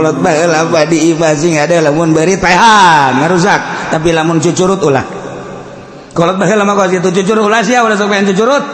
Kolot baheula di imah sing ada lamun beurit paehan ngarusak, tapi lamun cucurut ulah. Kolot baheula mah kos kitu, cucurut ulah sia, ulah sok pengen cucurut.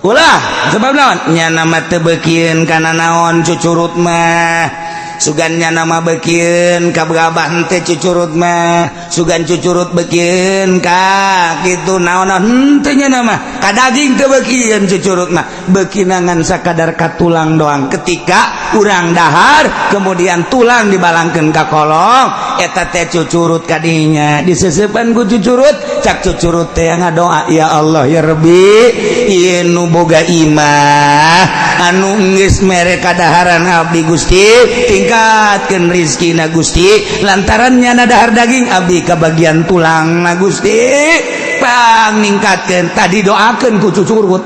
Ulah, sebab naon? Nya nama teu beukieun kana naon cucurut mah. Sugan nya nama beukieun ka gabah teh cucurut mah, sugan cucurut beukieun ka kitu naon henteu nya nama ka daging teu beukieun cucurut mah, beukina ngan sakadar ka tulang doang. Ketika urang dahar kemudian tulang dibalangkeun ka kolong, eta teh cucurut kadinya diseseupan ku cucurut. Cak cucurut teh ngadoa, "Ya Allah, ya Rabbi, ieu nu boga imah anu geus mere kadaharan abdi, Gusti, tingkatkeun rizkina, Gusti. Lantaran nyana dahar daging, abdi kabagian tulang na, Gusti, pang ningkatkeun." Tadi doakeun ku cucurut.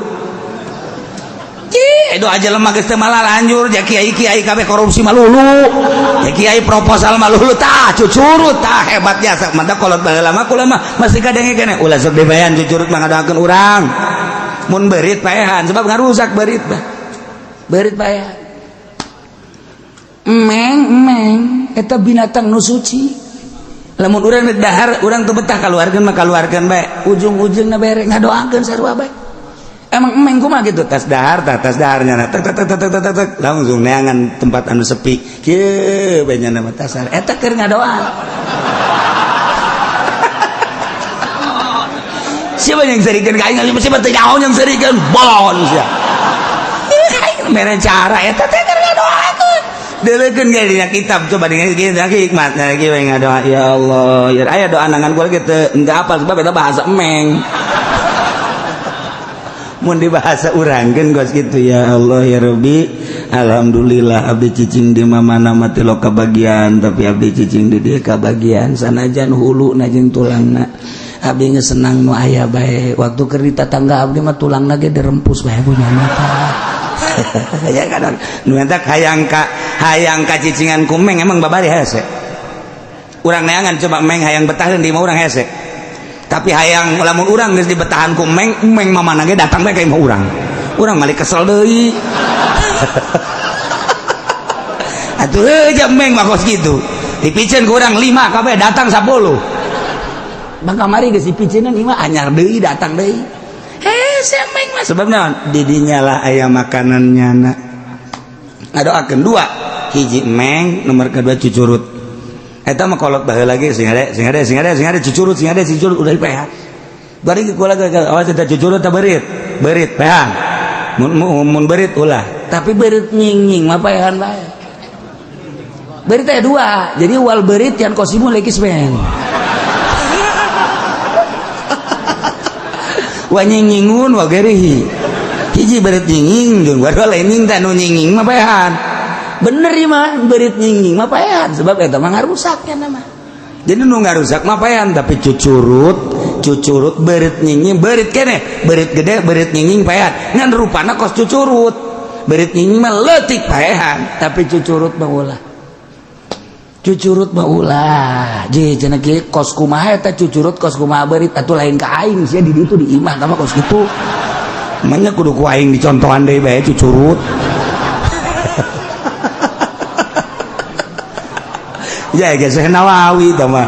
Cih, doa jelema geus teu malah lanjur ja. Kiai-kiai kabeh korupsi malulu ya, kiai proposal malulu. Tah, cucurut tah hebat jasa. Mantap, kolot baheula mah kula mah masih kadenge keneh, ulah sok dibayan cucurut mah ngadoakeun urang. Mun beurit paehan, sebab ngarusak beurit mah, beurit paehan. Emeng, emeng eta binatang nu suci. Lamun urang rek dahar, urang teu betah kaluarkeun mah kaluarkeun bae, ujung-ujungna bere ngadoakeun sarua bae. Emang emeng kumaha gitu, tas dahar tah, tas daharnya tek tek tek tek tek tek, langsung neangan tempat anu sepi kieu bae nya nama tasar eta keur ngadoa. Siapa yang serikeun ka aing? Siapa teu nyaho yang serikeun bolon sia. Mere cara eta teh keur ngadoakeun. Deulekeun ge dina kitab, coba dengan kieu hikmat kieu ngadoa, "Ya Allah, ya." Aya doa nangan gua gitu enggak apa, sebab eta bahasa emeng. Mun di bahasa urang kan kos gitu, "Ya Allah, ya Rabbi, alhamdulillah abdi cicing di mana mati lo kabagian, tapi abdi cicing di dieu kabagian, sanajan hulu na jeung tulangna. Abdi geus senang nu aya bae. Waktu keur di tatangga abdi mah tulangna ge dirempus bae punya mata." Ya kan nu eta hayang ka cicingan ku meng emang babari hese. Urang neangan coba meng hayang betaheun di imah urang hese, tapi hayang lamun urang geus dibetahan ku meng, meng mamana ge datang bae ka imah urang, urang malik kesel deui. Atuh heuh meng mah kos kitu, dipiceun ku urang 5 kabeh datang 10. Bang kamari geus dipiceunan imah anyar deui datang deui. Hese meng mah, sebab naon? Di dinya lah aya makanan nyana. Ngadoakeun dua hiji meng, nomor kedua cucurut. Eta mah kolot baheula lagi, sing ade, sing ade, sing ade, sing ade cucurut, sing ade cucurut, udah paehan. Bari kula awas eta cucurut ta beurit, beurit paehan. Mun mun beurit ulah, tapi beurit nying-nying mah paehan bae. Beurit teh dua, jadi wal beurit yang kosimu lekis men. Wa nying-nyingun wa gerihi. Hiji beurit nying-nying jeung wadua lain nying teh, nu nying-nying mah paehan. Bener ieu mah, beurit nying-nying mah paehan, sebab eta mah ngarusak ya nama. Jadi nu ngarusak mah paehan, tapi cucurut, cucurut beurit nying-nying, beurit keneh, beurit gede, beurit nying-nying paehan. Ngan rupana kos cucurut. Beurit nying-nying mah leutik paehan, tapi cucurut mah ulah. Cucurut mah ulah. Je cenah kieu kos kumaha eta cucurut, kos kumaha beurit? Atuh lain ka aing sia di ditu di imah tah mah kos kitu. Manya kudu ku aing dicontohan deui bae cucurut. Ya guys, Syekh Nawawi tah mah.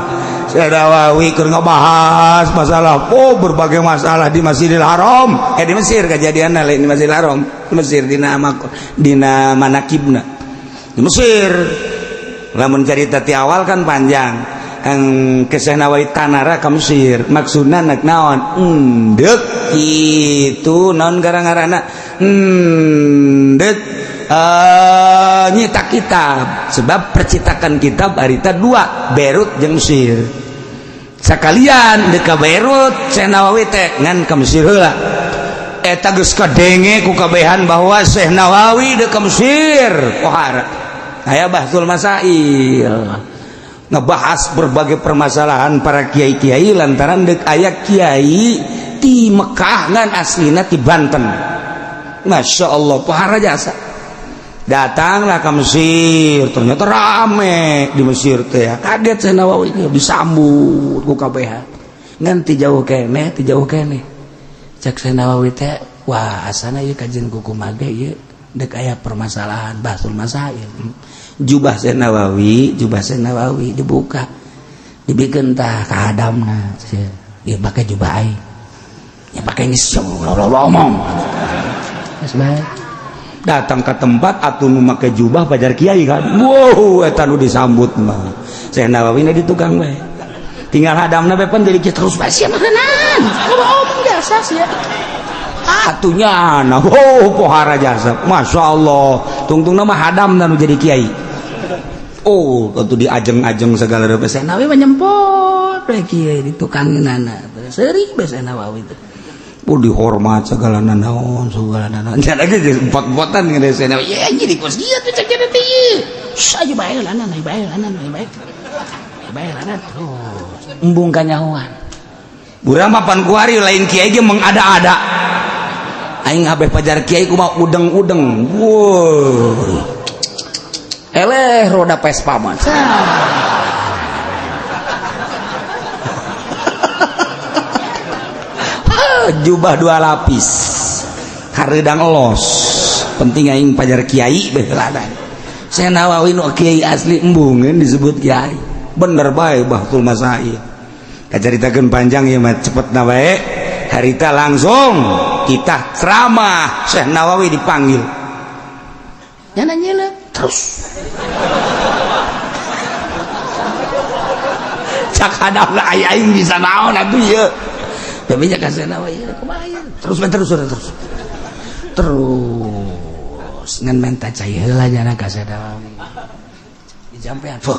Syekh Nawawi keur ngabahas masalah, oh, berbagai masalah di Masjidil Haram. Eh, di Mesir kejadianna, lain di Masjidil Haram. Di Mesir dina dina manakibna. Di Mesir. Lamun cerita ti awal kan panjang. Ke Syekh Nawawi tanara ka Mesir. Maksudna nek naon? Endek kitu naon gara-garana? Endek nyitak kitab, sebab percetakan kitab harita dua, Beirut jeung Mesir. Sekalian dek ka Beirut Syekh Nawawi teh, ngan ka Mesir heula. Eta geus kadenge ku kabehan bahwa Syekh Nawawi dek ka Mesir. Pohara aya Bahsul Masail ngebahas berbagai permasalahan para kiai-kiai, lantaran dek aya kiai ti Mekah ngan aslina ti Banten. Masya Allah, pohara jasa. Datanglah ke Mesir, ternyata rame di Mesir teh. Kaget Syekh Nawawi, disambut ku kabehan. Ngan ti jauh keneh, ti jauh keneh cek Syekh Nawawi teh, "Wah, asana ieu kajian kuku mage ieu dek aya permasalahan Bahsul Masail." Jubah Syekh Nawawi, jubah Syekh Nawawi dibuka, dibikin tah ka hadamna. Ya pakai jubah aing. Ya pakai geus ngomong. Geus bae. Datang ke tempat atuh nu make jubah pajar kiai kan. Wow, eta nu disambut mah. Syekh Nawawi na di tukang bae. Tinggal hadamna bae pan jadi terus bae sia makanan. Ngomong biasa sia. Atunya nah, oh pohara jasa. Masya Allah. Tungtung nama hadam nu jadi kiai. Oh, tentu diajeng-ajeng segala rupa. Syekh Nawawi mah nyempot we kiai di tukang nana. Seuri bae Syekh Nawawi teh. Oh, dihormat segala nanaon, segala nanaon. Nya lagi empat-empatan ngene Syekh Nawawi. Ya jadi kos dia tuh cek jadi teh. Ayo bae lanan, ayo bae lanan, ayo bae. Ayo bae lanan terus. Embung kanyahoan. Urang mah pan kuari lain kiai ge mengada-ada. Aing habeh pajar kiai kumaha udeng-udeng. Wow. Eleh roda Vespa mah. Jubah dua lapis. Hareudang los. Penting aing pajar kiai beh ladan. Syekh Nawawi nu kiai asli embungeun disebut kiai. Bener bae Bahtul Masail. Kacaritakeun panjang ieu mah cepet na bae. Harita langsung kita ceramah Syekh Nawawi dipanggil. Nyana nyelep terus. Cak hadapna aing bisa naon atuh ieu. Tapi nya ka Syekh Nawawi kumaha ieu? Terus terus terus. Terus ngan menta cai heula nyana ka Syekh Nawawi. Dijampean. Fuh.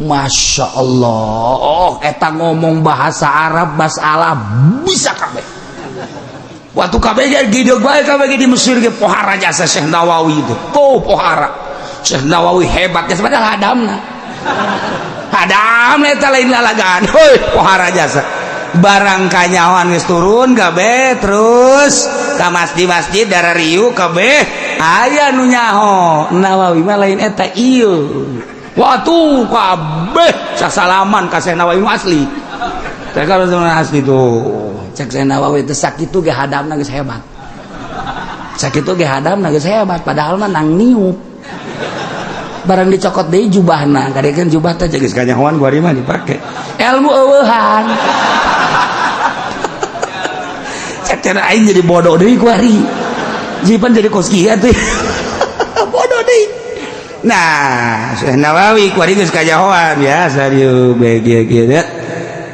Masya Allah, eta ngomong bahasa Arab masalah bisa kabeh. Waktu kabeh ge gideug bae kabeh di Mesir ge pohara jasa Syekh Nawawi itu. Tuh pohara. Syekh Nawawi hebat ya padahal hadamna. Hadamna eta lain lalagaan. Heuy, pohara jasa. Barang kanyahoan geus turun kabeh terus ka masjid-masjid darah riu kabeh aya nu nyaho Nawawi mah lain eta ieu. Waktu kabeh sasalaman ka Syekh Nawawi asli. Cek kalau asli tuh. Cek Syekh Nawawi teh sakitu ge hadamna geus hebat. Sakitu ge hadamna geus hebat padahal mah nang niup. Barang dicokot deui jubahna, kadekeun jubah teh geus kanyahoan ku ari mah dipake. Ilmu eueuhan. Cek cenah aing jadi bodoh deui ku ari. Jipan jadi kos kieu atuh. Bodoh deui. Nah, Syekh Nawawi ku ari geus kanyahoan ya serius bae kieu kieu.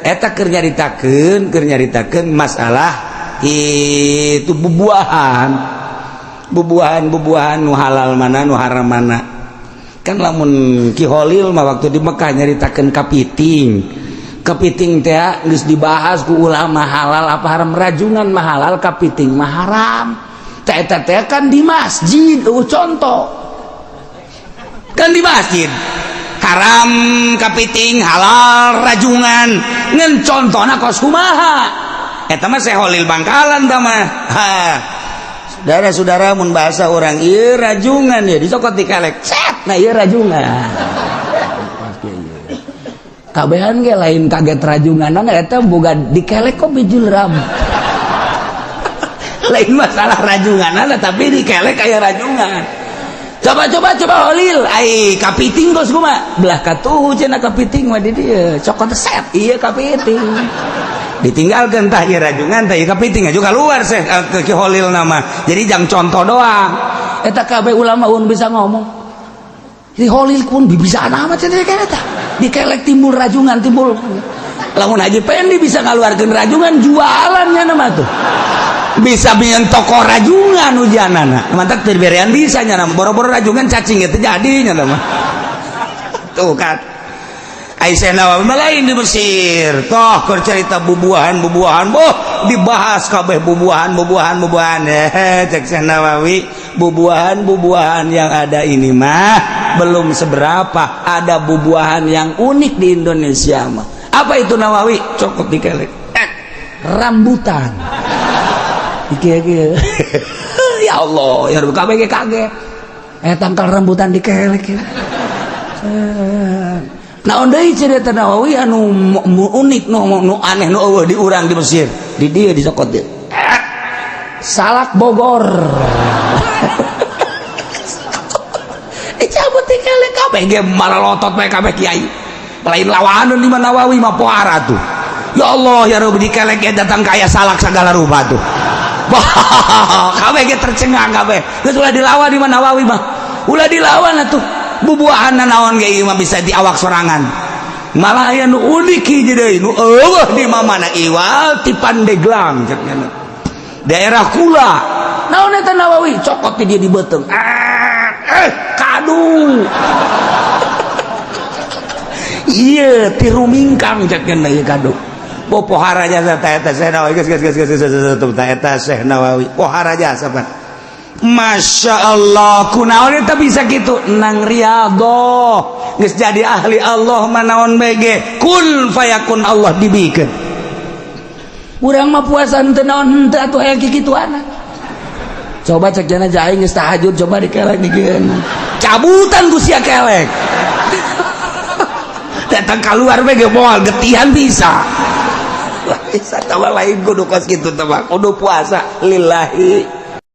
Eta keur nyaritakeun masalah itu bubuahan. Bubuahan-bubuahan nu halal mana nu haram mana. Kan lamun Ki Holil mah waktu di Mekah nyaritakeun kapiting. Kepiting teh geus dibahas ku ulama halal apa haram, rajungan mah halal, kapiting mah haram. Teh eta teh kan di masjid, contoh. Kan di masjid haram kapiting, halal rajungan. Ngan contona kos kumaha? Eta mah Syekh Holil Bangkalan tah mah. Ha. Saudara-saudara mun bahasa orang ieu rajungan ya dicokot dikelek. Set, nah ieu rajungan. Kabehan ge lain kaget rajungan eta boga dikelek kok bijul ram. Lain masalah rajungan tapi dikelek aya rajungan. Coba coba coba Holil, ai kapiting kos kumaha? Belah katuhu cenah kapiting mah di dieu. Cokot set ieu kapiting. Ditinggalkeun tah ieu rajungan tah ieu kapiting aju keluar seh ke Ki Holil nama. Jadi jang contoh doang. Eta kabeh ulama un bisa ngomong. Di Holil pun bisa amat cenah eta. Dikelek timbul rajungan timbul. Lamun Haji Pendi bisa ngaluarkeun rajungan jualannya nama tuh. Bisa bikin toko rajungan ujianana. Mantap terberean bisa nya nama boro-boro rajungan cacing itu jadinya nama. Tuh kan. Aisyah Nawawi lain di Mesir. Toh keur cerita bubuahan-bubuahan, boh dibahas kabeh bubuahan-bubuahan bubuahan. Cek Syekh Nawawi, bubuahan-bubuahan yang ada ini mah belum seberapa, ada bubuahan yang unik di Indonesia mah. Apa itu Nawawi? Cokot dikelek. Rambutan. Iki ya Allah, ya kabeh kaget. Tangkal rambutan dikelek ya. Naon deui cerita Nawawi anu unik nu aneh nu eueuh di urang di Mesir. Di dieu dicokot dieu. Salak Bogor. Dicabut dikelek Kabeh ge maralotot bae, kabeh kiai lain lawanan di Nawawi mah, pohara tuh. Ya Allah ya Rabbi, dikelek ge datang kaya salak segala rupa tuh. Kabeh ge tercengang kabeh. Geus ulah dilawan di Nawawi mah, ulah dilawan atuh. Bubuahan naon ge ieu mah bisa di awak sorangan. Malah aya nu unik hiji deui nu eueuh di mana, iwal ti Pandeglang cek daerah kula. Naon eta Nawawi cokot di dia di beuteung, ah, eh kadu iya tiru mingkang cek ieu kadu. Bo pohara jasa ta eta Syekh Nawawi. Geus geus geus geus geus ta eta Syekh Nawawi pohara jasa pan. Masya Allah, kunaon eta bisa gitu? Nang riyadhah. Geus jadi ahli Allah mah naon bege kun fayakun Allah dibikeun. Urang mah puasa henteu naon henteu atuh, aya kikituana. Coba cek jana aing geus tahajud, coba dikelek dikeun cabutan ku sia. Kelek datang keluar bege moal getihan. Bisa bisa tawa lain, kudu kos kitu teh, kudu puasa lillahi.